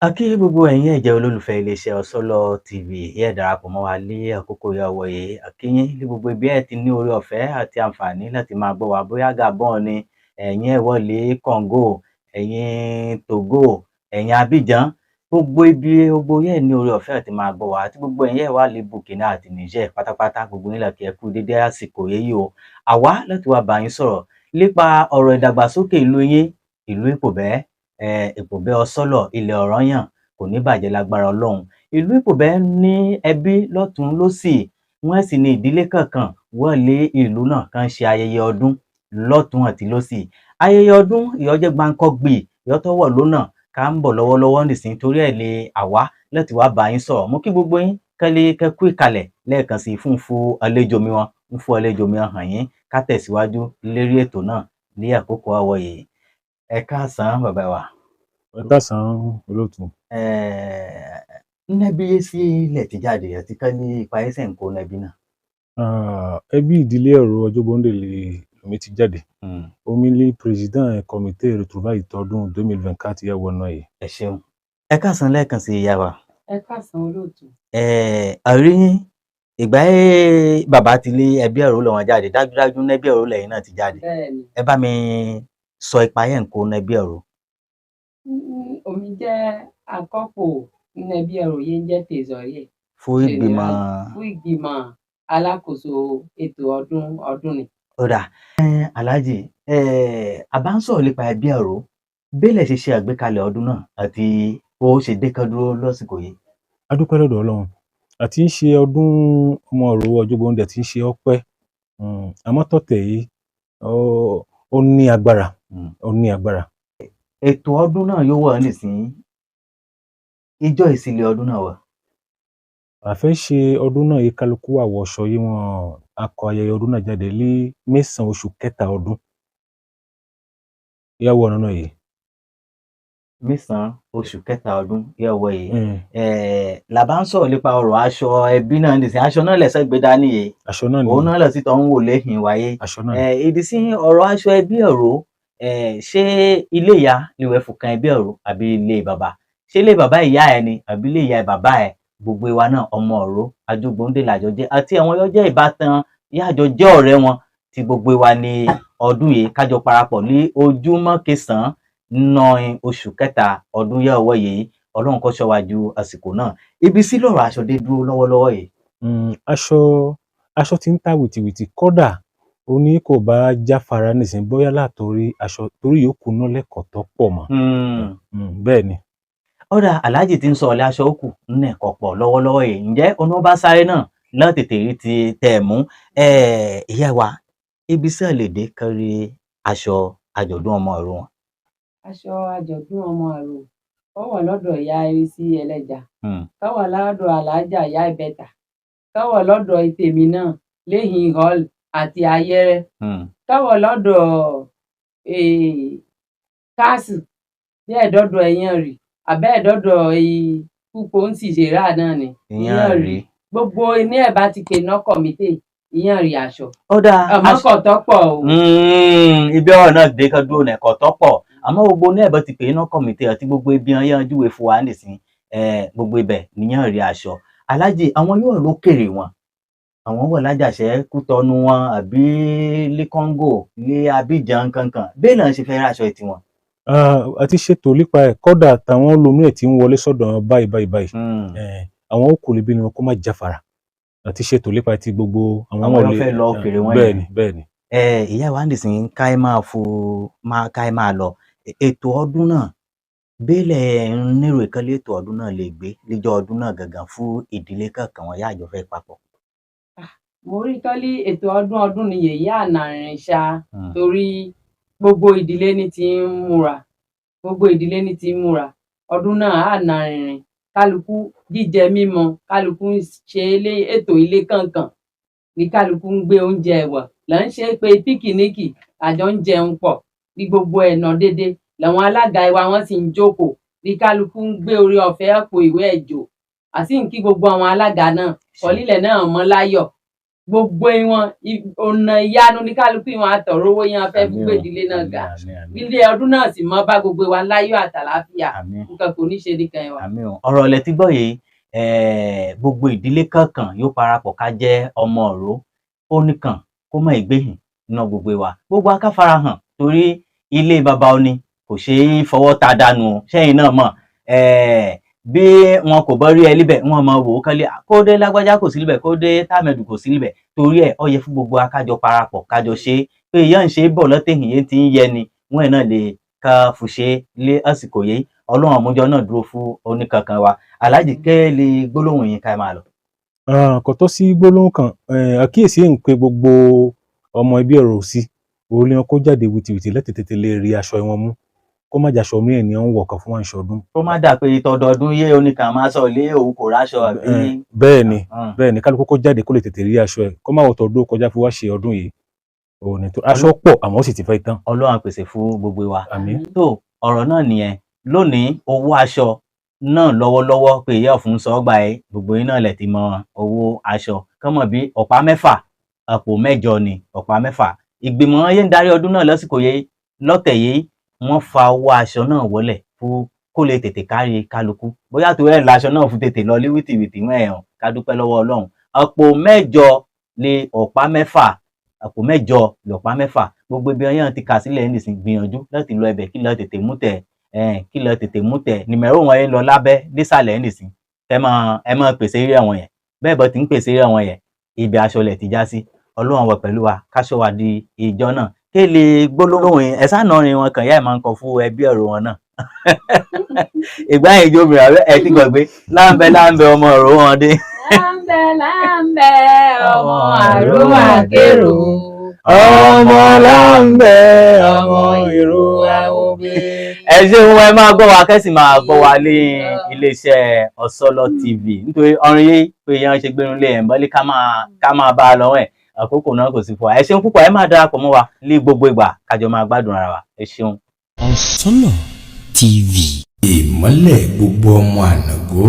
A kí gbogbo ẹ̀yin ẹ̀jẹ̀ olólùfẹ́ iléeṣẹ́ Ọ̀sọ́lọ̀ TV ẹ darapọ̀ mọ́ wa ní àkókò ìyàwó yìí. A kí yín ní gbogbo ibi ẹ ti ní oore ọ̀fẹ́ àti àǹfààní láti máa gbọ́ wa, bóyá Gabon ni, ẹ̀yin ẹ̀ wọlé Congo, ẹ̀yin Togo, ẹ̀yin Abidjan, gbogbo ibi gbogbo yẹn ní oore ọ̀fẹ́ àti máa gbọ́ wa, àti gbogbo ẹ̀yin ẹ̀ wá lé Burkina àti Niger pátápátá, gbogbo yín la kí ẹ kú dédé àsìkò yìí o. Àwa láti wá bá yín sọ̀rọ̀ nípa ọ̀rọ̀ ìdàgbàsókè ìlú yín, ìlú Ìpòbẹ́, Ìpòbẹ́ Ọ̀sọ́lọ̀, ilẹ̀ Ọ̀rànyàn, kò ní bàjẹ́ lágbára Ọlọ́run. Ìlú Ìpòbẹ́ ní ẹbí lọ́tùn lósì, wọ́n sì ní ìdílé kankan wọ́n lé ìlú náà kàn ṣe ayẹyẹ ọdún lọ́tùn àti lósì. Ayẹyẹ ọdún ìyọ́jẹ́ gbáǹkọ́gbì ìyọ́tọ̀wọ̀ lónà ká ń bọ̀ lọ́wọ́lọ́wọ́ nìsín, torí ẹ̀ lè àwa láti wá bá yín sọ̀rọ̀. Mo kí gbogbo yín kẹ́lẹ́ kẹ́kú ìkàlẹ̀ lẹ́ẹ̀kan sí fún fún àlejò mi wọn ń fún àlejò mi hàn yín ká tẹ̀síwájú lérí ètò náà ní àkókò àwọ̀ yìí. Ẹ káàsán, bàbá wa. Ẹ káàsán, olóòtú. Nẹ́bí sí ilẹ̀ ti jáde àti ká ní ipa ẹsẹ̀ ń kó nẹ́bí náà. Ẹbí ìdílé ẹ̀rọ Ọjọ́bọ̀ndé lè lómi ti jáde. Omi lé président comité retrouvailles tọdún 2024 yẹ wọnà yìí. Ẹ ṣeun. Ẹ káàsán lẹ́ẹ̀kan sí, ìyá wa. Ẹ káàsán, olóòtú. Àrí yín ìgbà yẹn bàbá ti lé ẹbí ẹ̀rọ lọ́wọ́ jáde, dájúdájú nẹ́bí ẹ̀rọ lẹ́yìn náà ti jáde. Bẹ́ẹ̀ni. Ẹ bá mi sọ ipa yẹn ń kó nẹ́bí ẹ̀rọ. Omi jẹ́ akọ́pò nínú ẹbí ẹ̀rọ yẹn jẹ́ trésorier. Fún ìgbìmọ̀. Fún ìgbìmọ̀ alákòóso ètò ọdún ọdún ni. Ó dà, Alhaji, a bá ń sọ̀rọ̀ nípa ẹbí ẹ̀rọ, bẹ́lẹ̀ ṣe ṣe àgbékalẹ̀ ọdún náà àti bó ṣe dé kan dúró lásìkò yìí. A dúpẹ́ lọ́dọ̀ Ọlọ́run. Àti ń ṣe ọdún ọmọ ọ̀rọ̀ Ọjọ́bọ̀ndé tí ń ṣe ọpẹ́. Àmọ́ tọ̀tẹ̀ yìí ó ní agbára. Ó ní agbára. Ètò ọdún náà yóò wà nísìnyí. Ìjọ ìsìlẹ̀ ọdún náà wà. A fẹ́ ṣe ọdún náà yìí, kálukú àwọ̀ṣọ yìí wọ́n akọ ayẹyẹ ọdún náà jáde ní mẹ́sàn-án oṣù kẹta ọdún. Ìyàwó ọ̀nà náà yìí. Mẹ́sàn-án oṣù kẹta ọdún yẹ̀wọ̀ yìí. Là bá ń sọ̀rọ̀ nípa ọ̀rọ̀ aṣọ ẹbí náà nísìnyí, aṣọ náà lẹ̀sẹ̀ gbé dání yìí. Aṣọ náà ni. Òun náà lọ sí tó ń wò lẹ́yìn wáyé. Aṣọ náà ni. Ìdí sí ọ̀rọ̀ aṣọ ẹbí ẹ̀rọ, ṣé ilé ìyá ni wẹ́ẹ́ fòkan ẹbí ẹ̀rọ àbí ilé bàbá? Ṣé ilé bàbá ìyá ẹ ni àbí ilé ìyá bàbá ẹ? Gbogbo wa náà ọmọ ọ̀rọ̀ Ajógbóndé làjọ jẹ́ àti àwọn yóò jẹ́ ìbátan yájọ jẹ́ ọ̀rẹ́ wọn tí gbogbo wa ní ọdún yìí kájọ parapọ̀ ní ojúmọ́ kẹsàn-án nínú oṣù kẹta ọdún yẹ̀wọ̀ yìí. Ọlọ́run kó ṣọ́ wa ju àsìkò náà. Ibi sí lọ̀rọ̀ aṣọ dé dúró lọ́wọ́lọ́wọ́ yìí. Aṣọ ti ń ta wìtìwìtì, kódà ó ní kò bá jáfara nísìnyí bóyá látòrí aṣọ torí yòókù náà lẹ́kọ̀ọ́ tó pọ̀ mọ́. Bẹ́ẹ̀ ni. Ọ̀dà Alhaji ti ń sọ ọ̀lẹ́ aṣọ òkú nínú ẹ̀kọ́ pọ̀ lọ́wọ́lọ́wọ́ yìí. Ǹjẹ́ oní bá sáré náà lọ́ọ́ tètè rí ti tẹ̀ mú? Ìyá wa, ibi sí àlèdè kárí aṣọ àjọ̀dún ọmọ ọ̀run wọn. Aṣọ àjọ̀dún ọmọ àrò ó wà lọ́dọ̀ ìyá Irísí ẹlẹ́ja, ká wà lọ́dọ̀ Aláàjà ìyá Ìbẹ́ta, ká wà lọ́dọ̀ tèmi náà léyìn hall àti ayẹ́rẹ́, ká wà lọ́dọ̀ káàsì bí ẹ̀dọ́dọ̀ ẹ̀yàn rì àbẹ́ ẹ̀dọ́dọ̀ púpọ̀ ń sì ṣèrà náà ni. Ìyẹn rí. Gbogbo ní ẹ̀ bá ti pè ná kọ̀mítè ìyẹn rí aṣọ. Ọ̀dà àmọ́ kò tọ́pọ̀ o. Ibi ọ̀rọ̀ náà dé kan dúró nẹ̀kọ́ tọ́pọ̀, àmọ́ gbogbo ní ẹ̀bọ̀ ti pè é ná kọ̀mítè àti gbogbo ibi wọn yẹn júwe fún wa nísìn, gbogbo ibẹ̀ nìyẹn rí aṣọ. Alhaji, àwọn yóò lókèrè wọn, àwọn wọ̀ lájàṣẹ́ Kútọ́nù wọn àbí lé Kọ́ńgò lé Abidjan kankan bẹ́ẹ̀ náà ṣe fẹ́ ráṣọ tiwọn. A ti ṣètò nípa ẹ̀, kódà táwọn olómìnira tí ń wọlé sọ́dọ̀ wọn báyìí báyìí báyìí. Àwọn ó kò lè bí ni wọn kó má jáfara, àti ṣètò nípa ti gbogbo àwọn Àwọn yóò fẹ́ lọ òkèèrè wọn. Bẹ́ẹ̀ ni, bẹ́ẹ̀ ni. Ìyá wa nísìnyí ká ẹ máa fo máa ká ẹ máa lọ ètò ọdún náà bẹ́ẹ̀lẹ̀ ń nírò ìkànnì ètò ọdún náà lè gbé níjọ́ ọdún náà gangan fún ìdílé kankan wọn yáàjọ fẹ́ papọ̀. Mo rí kọ́lí ètò ọdún ọdún ni yèyí ànàrìn ṣá, torí gbogbo ìdílé ní ti ń múra, gbogbo ìdílé ní ti ń múra ọdún náà ànàrìnrìn, kálukú jíjẹ mímọ, kálukú ń ṣe ètò ilé kankan ní kálukú ń gbé oúnjẹ ẹ̀wà là ń ṣe pé píkìníkì àjọ ń jẹun pọ̀ ní gbogbo ẹ̀nà dédé làwọn alága ìwà wọn sì ń jókòó ní kálukú ń gbé orí ọ̀fẹ́ àpò ìwé ẹ̀jọ̀ àti ń kí gbogbo àwọn alága náà kọ́lílẹ̀ náà mọ́ láyọ̀. Gbogbo ìwọn ọ̀nà ìyanu ní kálukú ìwọn àtọ̀rọ̀ owó yẹn fẹ́ Àmín gbé o, ìdílé náà àmín, ga. àmín, àmín, Ilé ọdún náà sì mọ́ bá gbogbo wa láyọ̀ àtàlàáfíà. Àmín. Nǹkan kò ní ṣe nìkan ẹ̀ wá. Àmín o. Ọ̀rọ̀ ilẹ̀ tí gbọ́ yìí, gbogbo ìdílé kankan yóò parapọ̀ ká jẹ́ ọmọ ọ̀rọ̀ ó nìkan kó mọ̀ ìgbéhìn iná gbogbo wa, gbogbo wa ká farahàn torí ilé baba oní kò ṣeé fọwọ́ ta dànù o. Sẹ́yìn náà mọ̀, bí wọn kò bọ́ rí ẹ líbẹ̀, wọn mọ̀ wò ó kálí kó dé lágbájá kò sí líbẹ̀, kó dé tàmẹ̀dù kò sí líbẹ̀. Torí ẹ̀, ó yẹ fún gbogbo wa kájọ parapọ̀ kájọ ṣe é pé ìyá ń ṣe é bọ̀ lọ́tẹ̀yìn yẹn ti ń yẹ ni wọ́n ẹ̀ náà lè ká fùṣe lé àsìkò yìí. Ọlọ́run àmójọ náà dúró fún oníkankan wa. Aláàjì, kẹ́ẹ̀lì gbólóhùn yín ká ẹ máa lọ. Ah, kò tó sí gbólóhùn kan. Àkíyèsí ń pe gbogbo ọmọ ẹbí ọ̀rọ̀ sí orí wọn kó jáde wìtìwìtì láti tètè lè rí aṣọ wọn mú, kó má jàṣọ mìíràn ní wọn wọ̀ kan fún wọn ìṣọdún. Kó má dà pé tọdọọdún yé oníkan máa sọ lé òun kò ráṣọ àbí. Bẹ́ẹ̀ ni. Bẹ́ẹ̀ ni, kálukú kó jáde kó lè tètè rí aṣọ ẹ̀, kó má wọ tọdún kọjá fi wá ṣe ọdún yìí. Òun ni tó aṣọ pọ̀, àmọ́ ó sì ti fẹ́ tán. Ọlọ́run á pèsè fún gbogbo wa. Àmín. Tó ọ̀rọ̀ náà nìyẹn lónìí. Owó aṣọ náà lọ́wọ́lọ́wọ́ pé ìyá ọ̀fun sọ ọ́gbà ẹ̀, gbogbo yín náà lẹ̀ ti mọ owó aṣọ kọ́mọ̀ bí ọ̀pá 6 àpò 8 ni ọ̀pá 6. Ìgbìmọ̀ yẹn ń darí ọdún náà lásìkò yìí lọ́tẹ̀ yìí, wọ́n fa owó aṣọ náà wọlẹ̀ fún kó lè tètè kárí kálukú, bóyá torí ẹ̀ laṣọ náà fún tètè lọ lé wìtìwìtì mọ́ ẹ̀ hàn. Ká dúpẹ́ lọ́wọ́ Ọlọ́run. Àpò 8 lé ọ̀pá 6, àpò 8 lọ̀pá 6. Gbogbo ibi ọyàn ti kà sílẹ̀ nísìn, gbìyànjú láti lọ ibẹ̀ kí lọ tètè mú tẹ̀ ẹ̀, kí lọ tètè mú tẹ̀ nìmẹ̀rọ wọn yẹn lọ lábẹ́ nísàlẹ̀ nísìn. Ẹ máa pèsè eré àwọn yẹn bẹ́ẹ̀ bọ́ ti ń pèsè eré àwọn yẹn, ibi aṣọ lẹ̀ ti já sí. Ọlọ́run wà pẹ̀lú wa, káṣọ wa di ìjọ náà. Kéle gbólóhùn yẹn, ẹ sáà nọrin wọn kàn yá ẹ máa ń kọ fún ẹbí ọ̀rọ̀ wọn náà ìgbà yẹn jó mìíràn ẹ ti gbàgbé láǹbẹ láǹbẹ ọmọ ọ̀rọ̀ wọn dé. Láǹbẹ̀ láǹbẹ̀ ọmọ àrò àkérò. Ọmọ láǹbẹ ọmọ ìró àwòbí. Ẹ ṣeun, ẹ máa gbọ́ wa kẹ́sì máa gbọ́ wa ní iléeṣẹ́ Ọ̀sọ́lọ̀ TV, nítorí ọrùn yìí pé èèyàn ṣe gbérun lé ẹ̀ ń bọ́lé ká máa bá a lọ́wọ́ ẹ̀. Àkókò náà kò sí fún wa. Ẹ ṣeun púpọ̀, ẹ máa darapọ̀ mọ́ wa ní gbogbo ìgbà kájọ máa gbádùn ara wa. Ẹ ṣeun. Ọ̀sọ́lọ̀ TV. Ìmọ́lẹ̀ gbogbo ọmọ ànàgó.